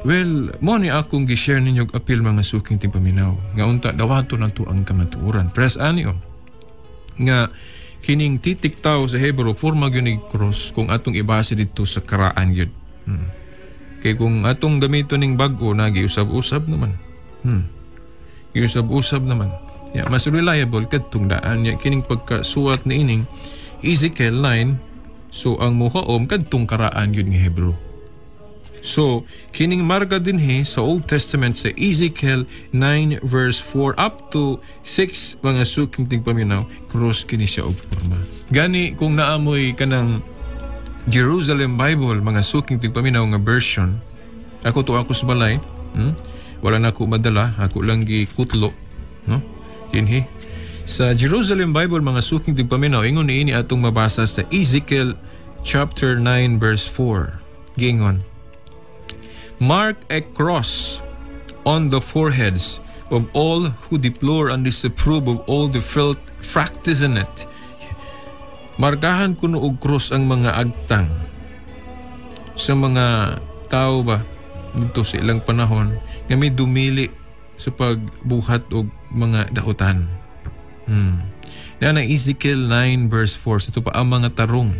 Well, mo ni akong gi-share ninyo og apil, mga suking tigpaminaw. Nga unta dawato na to ang kamatuoran. Press ani oh nga kining titik tao sa Hebrew forma gyud ni cross kung atong ibase dito sa karaan gyud. Kay kung atong gamiton ning bag-o na giusab-usab naman. Giusab-usab naman. Ya, mas reliable kadtong daan ya kining pagkasuwat ni ining Ezekiel 9, so ang muhaom kadtong karaan yun nga Hebrew. So, kining marka dinhi sa Old Testament sa Ezekiel 9 verse 4 up to 6, mga suking tigpaminaw, cross kini siya og porma. Gani kung naamoy kanang Jerusalem Bible, mga suking tigpaminaw, nga version, ako to ako sa balay, Wala na ako madala, ako lang gikutlo, no? Dinhi sa Jerusalem Bible, mga suking tigpaminaw, ingon niini atong mabasa sa Ezekiel chapter 9 verse 4. Giingon, "Mark a cross on the foreheads of all who deplore and disapprove of all the filth practiced in it." Markahan kuno og cross ang mga agtang sa mga tao ba dito sa ilang panahon nga may dumili sa pagbuhat og mga dautan. Yan ang Ezekiel 9 verse 4. Sa pa ang mga tarong.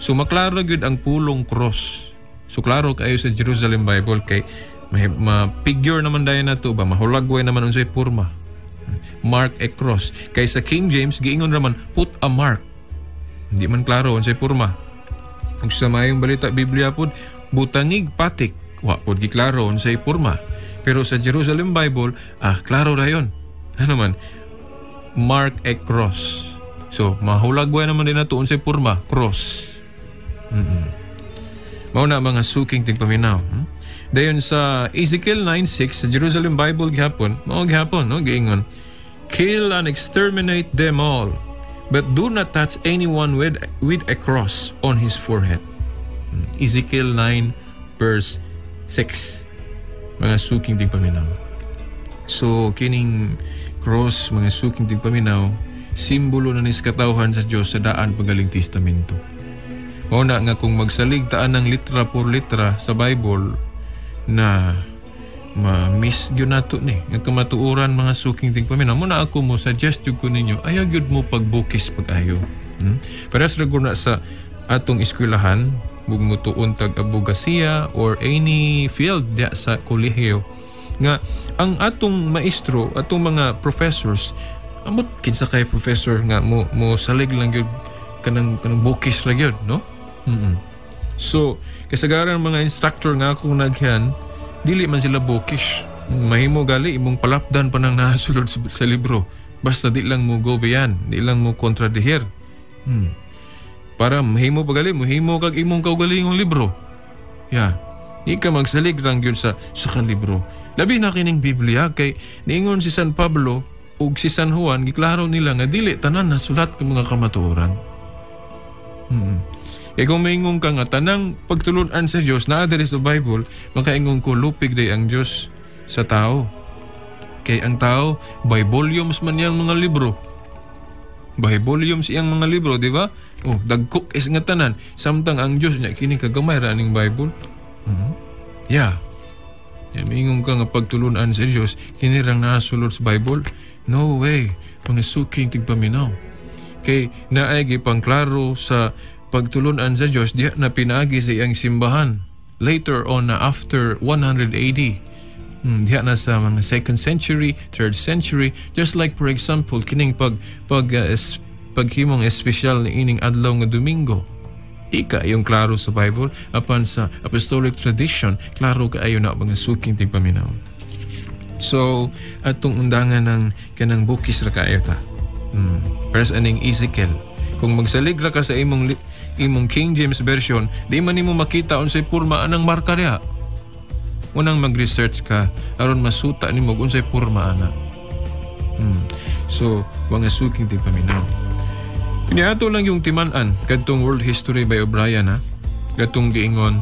So maklaro gyud ang pulong cross. So klaro kayo sa Jerusalem Bible kay ma-figure naman dayon nato ba, mahulagway naman unsay porma. Mark a cross. Kay sa King James giingon raman, "Put a mark." Hindi man klaro unsay porma. Ug sa Maayong Balita Biblia pod, "Butangig patik." Wa pod giklaro unsay porma. Pero sa Jerusalem Bible, klaro rayon. Ano man? Mark a cross. So mahulagway naman din nato unsay porma, cross. Mao na, mga suking tigpaminaw. Dayon sa Ezekiel 9:6 sa Jerusalem Bible gihapon, mao gihapon, no, giingon, "Kill and exterminate them all, but do not touch anyone with a cross on his forehead." Ezekiel 9 verse 6. Mga suking tigpaminaw. So kining cross, mga suking tigpaminaw, simbolo na ni sa katawhan sa Dios sa Daan Pagaling Testamento. Mao na nga kung magsalig taan ng litra por litra sa Bible na ma-miss gyud nato ni nga kamatuoran, mga suking tigpaminaw. Mo na ako mo suggest jud ko ninyo, ayaw gyud mo pagbukis pag-ayo. Parehas ra na sa atong eskwelahan, ug mutuon tag abogasiya or any field diya sa kolehiyo nga ang atong maestro, atong mga professors, amot kinsa kay professor nga mo salig lang gyud kanang bukis lang gyud, no? So, kasagaran mga instructor nga akong nagyan, dili man sila bookish. Mahimo gali imong palapdan pa nang nasulod sa libro. Basta di lang mo go beyond, di lang mo kontradihir. Para mahimo pa gali, mahimo kag imong kaugalingong libro. Yeah. Di ka magsalig lang yun sa kalibro. Labi na kining Biblia kay niingon si San Pablo ug si San Juan, giklaro nila nga dili tanan nasulat ng mga kamatuoran. Kaya kung maingon ka nga tanang pagtulunan sa Dios naa diri sa Bible, makaingon ko lupig day ang Dios sa tao. Kay ang tao, by volumes man iyang mga libro. By volumes iyang mga libro, di ba? Oh, dagko is nga tanan. Samtang ang Dios niya kini kagamay ra aning Bible. Yeah. Ya, maingon ka nga pagtulunan sa Dios kini rang nasulod sa Bible. No way, mga suking tigpaminaw. Kay naay gipangklaro sa pagtulunan sa Dios diha na pinaagi sa iyang simbahan. Later on na after 100 AD. Diha na sa mga second century, third century, just like for example kining pag pag es, paghimong espesyal ni ining adlaw nga Domingo. Di kaayong klaro sa Bible, apan sa apostolic tradition, klaro kaayo na, mga suking tigpaminaw. So, atong undangan ng kanang bukis ra kaayo ta. Pero sa aning Ezekiel, kung magsalig ra ka sa imong King James Version, di man nimo makita unsay porma anang marka diha. Unang mag-research ka aron masuta nimo kung unsay porma ana. So, mga suking tigpaminaw. Kanya ato lang yung timan-an kadtong World History by O'Brien, ha. Katong giingon,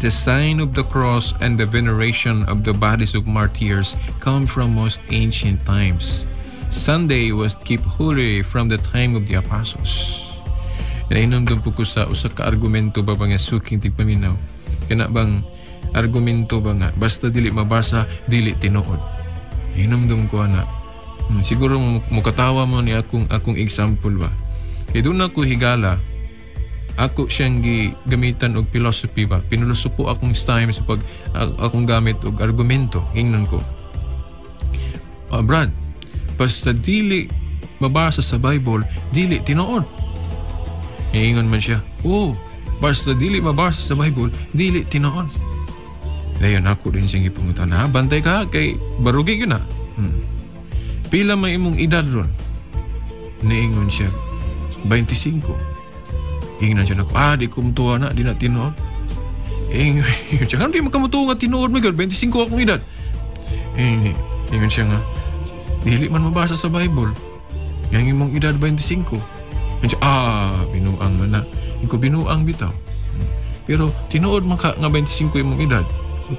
"The sign of the cross and the veneration of the bodies of martyrs come from most ancient times. Sunday was kept holy from the time of the apostles." Nainomdom po ko sa usa ka argumento ba, mga suking tigpaminaw. Kana bang argumento ba nga basta dili mabasa, dili tinuod. Hinumdum ko ana. Siguro mukatawa mo ni akong example ba. Kay doon ako higala, ako siyang gamitan og philosophy ba. Pinulosopo akong time sa pag akong gamit og argumento. Ingnon ko, "Brad, Basta dili mabasa sa Bible, dili tinuod. Niingon man siya, oh, basta dili mabasa sa Bible, dili tinuod. Dayon ako din siyang gipangutan, ha, bantay ka kay barugi gyud na. Pila may imong edad ron? Niingon siya, 25. Ingnan siya nako, ah, di ko mutuwa na, di na tinuod. Ingon siya, di makamutuwa nga tinuod mo, 25 akong edad. Ingon siya nga, dili man mabasa sa Bible. Yang imong edad 25. Ingon siya, ah, binuang man na. Ingon ko, binuang bitaw. Pero tinuod man ka nga 25 imong edad.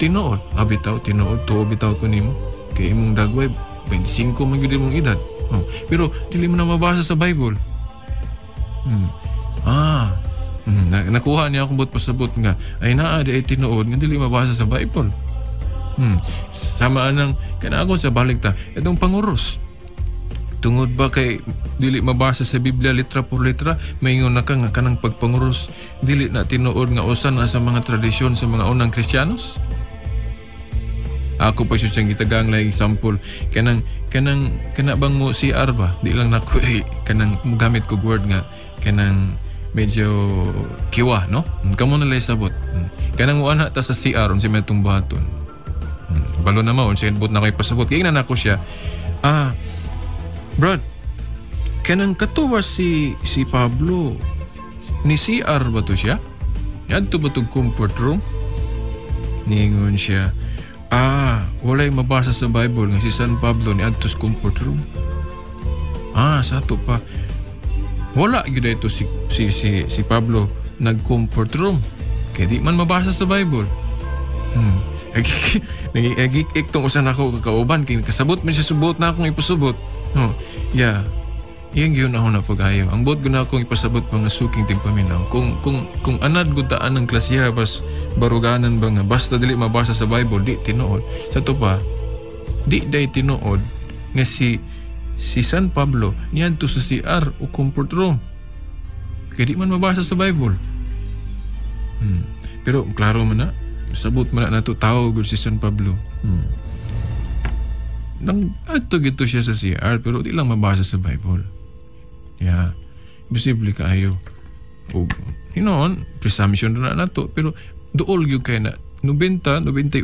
Tinuod, ah, bitaw, tinuod, tuo bitaw ko nimo. Kay imong dagway, 25 man gyud imong edad. Oh, pero dili mo na mabasa sa Bible. Ah, nakuha niya akong buot pasabot nga ay naa di ay tinuod nga dili mabasa sa Bible. Sama anang kana ako sa balik ta itong panguros. Tungod ba kay dili mabasa sa Biblia litra por litra, maingon na ka nga kanang pagpanguros dili na tinuod nga usa na sa mga tradisyon sa mga unang Kristiyanos? Ako pa siya siyang gitagang lang example kanang kanang kana bang mo CR ba di lang nako eh, kanang gamit ko word nga kanang medyo kiwa no kamo na lay sabot kanang mo ana ta sa CR unsa may tong buhaton balo na mao unsa but na koy pasabot kay ingnan nako siya ah brad kanang katuwa si si Pablo ni CR ba to siya yadto ba tong comfort room niingon siya ah, walay mabasa sa Bible nga si San Pablo ni adto sa comfort room. Ah, sa ato pa. Wala gyud ito si si si, si Pablo nag-comfort room. Kay di man mabasa sa Bible. Nagigik tong usan ako kakauban kay kasabot man siya subot na akong ipasubot. Oh, yeah. Iyang yun ako na pag-ayaw. Ang buot na akong ipasabot mga suking tigpaminaw. Kung anad gud taan ng klasiya bas baruganan ba nga basta dili mabasa sa Bible di tinuod. Sa to pa di day tinuod nga si si San Pablo niadto sa CR o comfort room. Kay di man mabasa sa Bible. Pero klaro man na sabot man na nato tao gud si San Pablo. Nang adto gito siya sa CR pero di lang mabasa sa Bible. Yeah. Imposible kaayo. O hinoon, presumption na nato pero duol gyud kay na 90, 98%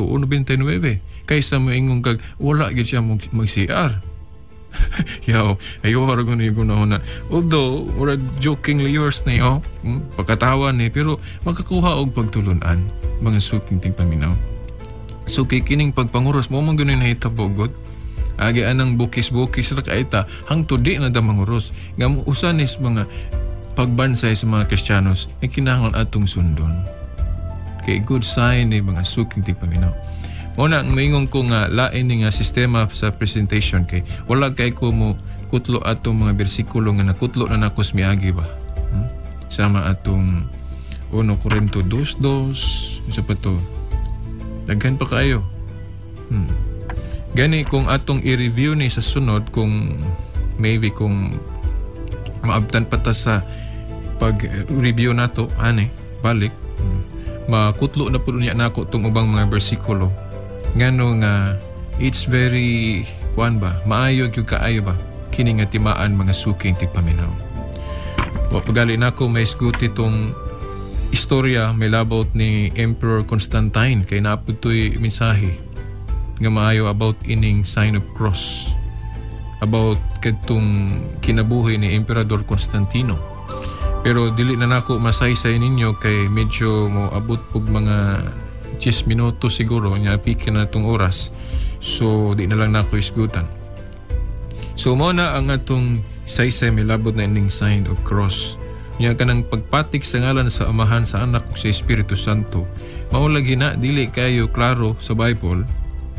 o 99 kaysa moingon kag wala gyud siya mag CR. Yaw, ayo ra gud ni na. Although murag jokingly yours ni oh, pagkatawa ni pero makakuha og pagtulunan mga suking tigpaminaw. So kay kining pagpanguros mo man gyud nahitabo gud. Agi anang bukis-bukis ra kay ta hangtod di na da manguros. Nga usa nis mga pagbansay sa mga Kristiyanos nga kinahanglan atong sundon. Kay good sign ni mga suking tigpaminaw. Mao na moingon ko nga lain ni nga sistema sa presentation kay wala kay ko mo kutlo atong mga bersikulo nga nakutlo na nako sa miagi ba. Sama atong 1 Corinto 2:2 unsa pa to? Daghan pa kaayo. Gani kung atong i-review ni sa sunod kung maybe kung maabtan pa ta sa pag-review nato ani balik makutlo na pud niya nako tong ubang mga bersikulo ngano nga it's very kuan ba maayo gyud kaayo ba kini nga timaan mga suking tigpaminaw. Wa pagali nako may isguti tong istorya may labot ni Emperor Constantine kay naapod to'y mensahe nga maayo about ining sign of cross about kadtong kinabuhi ni Emperador Constantino. Pero dili na nako masaysay ninyo kay medyo mo abot pug mga 10 minuto siguro nya pikin na tong oras. So di na lang nako isgutan. So mao na ang atong saysay milabot na ining sign of cross. Nya kanang pagpatik sa ngalan sa Amahan, sa Anak ug sa Espiritu Santo. Mao lagi na dili kayo klaro sa Bible.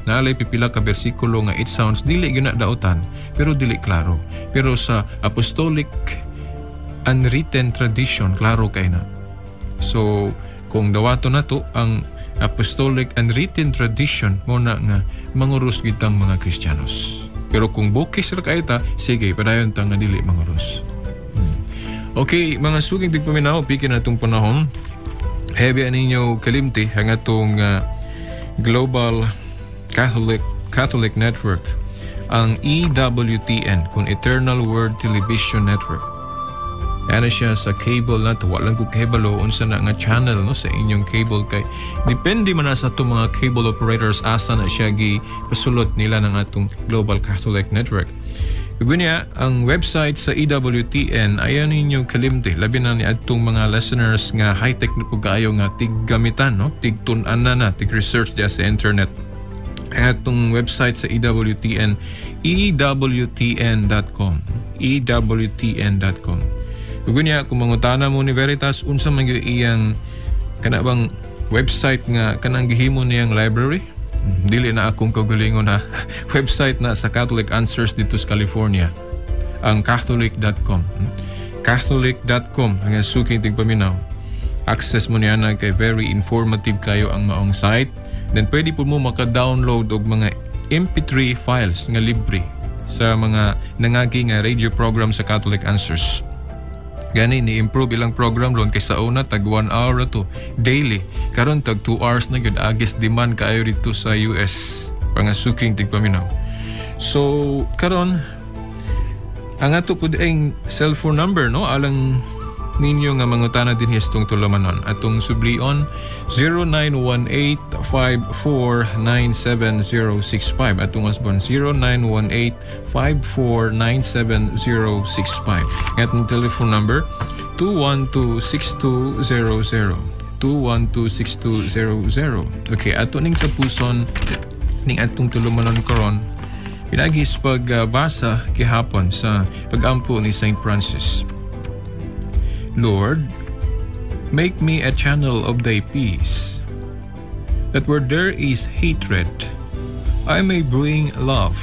Naalay pipila ka bersikulo nga it sounds dili gyud na daotan pero dili klaro. Pero sa apostolic unwritten tradition klaro kay na. So kung dawato nato ang apostolic unwritten tradition mo na nga manguros gitang mga Kristiyanos. Pero kung bukis ra kay ta, sige padayon ta nga dili manguros. Okay, mga suking tigpaminaw, pikin na itong panahon. Heavy ninyo kalimti ang atong Global Catholic Network. Ang EWTN kung Eternal Word Television Network. Ana siya sa cable na to. Walang ko kahibalo unsa na nga channel, no, sa inyong cable kay depende man na sa atong mga cable operators asa na siya gi pasulot nila ng atong Global Catholic Network. Ug niya, ang website sa EWTN, ayaw ninyo kalimti, labi na ni atong mga listeners nga high-tech na po kaayo nga tiggamitan, no? Tigtun-an na na, tig-research diya sa internet. Atong website sa EWTN, EWTN.com, EWTN.com. Ug niya, kung mangutana mo ni Veritas, unsa man gyud iyang kana bang website nga kanang gihimo niyang library? Dili na akong kaugalingon ha. Website na sa Catholic Answers dito sa California. Ang catholic.com. Catholic.com ang suking tigpaminaw. Access mo niya na kay very informative kayo ang maong site. Then pwede po mo maka-download og mga MP3 files nga libre sa mga nangagi nga radio program sa Catholic Answers. Gani ni-improve ilang program ron kay sa una tag 1 hour to daily. Karon tag 2 hours na gyud, agis demand kaayo dito sa US pangasuking tigpaminaw. So karon ang ato pud ang cellphone number, no, alang ninyo nga mangutana din histong tulumanon, atong sublion 0918-5497065, atong asbon 0918-5497065, atong telephone number 212-6200, 212-6200. Okay, ato ning tapuson ning atong tulumanon karon pinagis pagbasa gihapon sa pagampo ni Saint Francis. Lord, make me a channel of thy peace, that where there is hatred, I may bring love,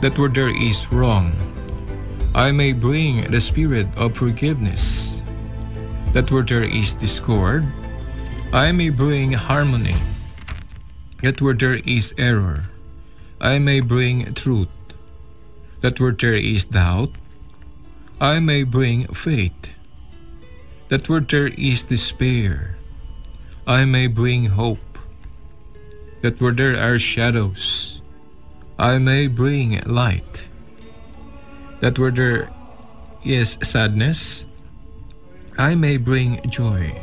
that where there is wrong, I may bring the spirit of forgiveness, that where there is discord, I may bring harmony, that where there is error, I may bring truth, that where there is doubt, I may bring faith, that where there is despair, I may bring hope, that where there are shadows, I may bring light, that where there is sadness, I may bring joy.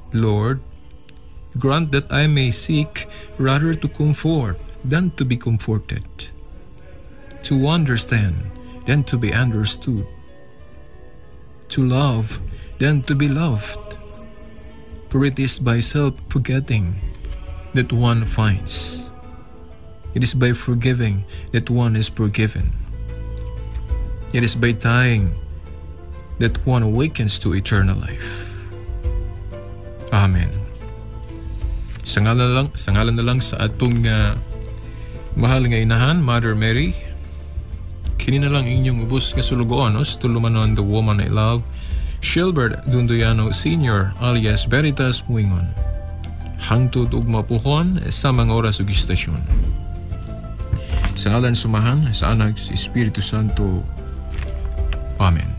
Lord, grant that I may seek rather to comfort than to be comforted, to understand than to be understood, to love than to be loved. For it is by self-forgetting that one finds. It is by forgiving that one is forgiven. It is by dying that one awakens to eternal life. Amen. Sa ngalan na lang sa atong mahal nga inahan, Mother Mary, kini na lang inyong ubos nga sulugoon, no, sa tulumanon, The Woman I Love, Shilbert Dunduyano Sr. alias Veritas Muingon. Hangtod ugma puhon sa mga oras ug istasyon. Sa ngalan sa Amahan, sa Anak, sa Espiritu Santo. Amen.